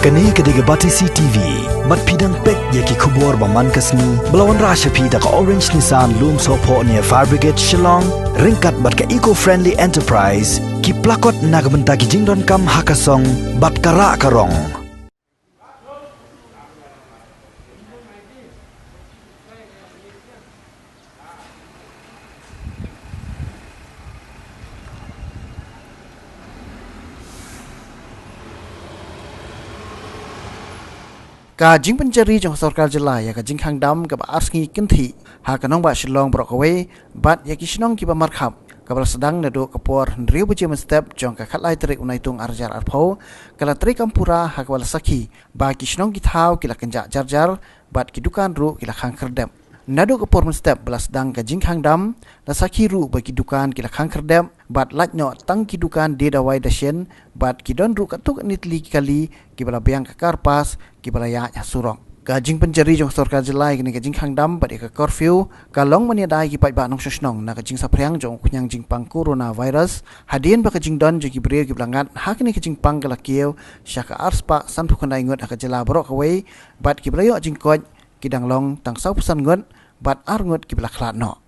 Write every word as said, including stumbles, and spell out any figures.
Kane ka dei ka Batesi T V. Bad phi dang peit ïa ki khubor ba man ka sngi ba la wanrah sha phi da ka Orange Nissan Lumsohphoh near Fire Brigade Shillong, ryngkat bad ka Eco Friendly Enterprise, ki plakot na ka bynta ki jingdonkam ha ka song bad ka rah ka rong. Ka jingpynjari jong ka sorkar jylla ïa ka jingkhang dam kaba ar sngi kynthih ha ka nongbah Shillong baroh kawei bad ïa ki shnong kiba markhap, kaba la sdang naduh ka por hynriew baje mynstep jong ka khatlai tarik u Naitung arhajar arphew, ka la treikam pura ha kaba la sakhi ba ki shnong ki thaw ki la kynjah jar jar bad ki dukan ruh ki la khang khyrdep. Naduh ka por mynstep ba la sdang ka jingkhang dam, la sakhi ruh ba ki dukan ki la khang khyrdep bad lait noh tang ki dukan die dawai dashen bad ki don ruh katto katne tylli ki kali kiba la biang ka carpas kiba la ïaid ha surok. Ka jingpynjari jong ka sorkar jylla ïa kane ka jingkhang dam bad ïa ka curfew ka long ban ïada ïa ki paidbah nongshong shnong na ka jingsaphriang jong u khñiang jingpang coronavirus, hadien ba ka jingdon jong ki briew kiba la ngat ha kane ka jingpang ka la kiew sha ka arspah sanphew khyndai ngut ha ka jylla baroh kawei, bad kiba la ïoh jingkoit ki dang long tang sawphew san ngut bad ar ngut kiba la khlad noh.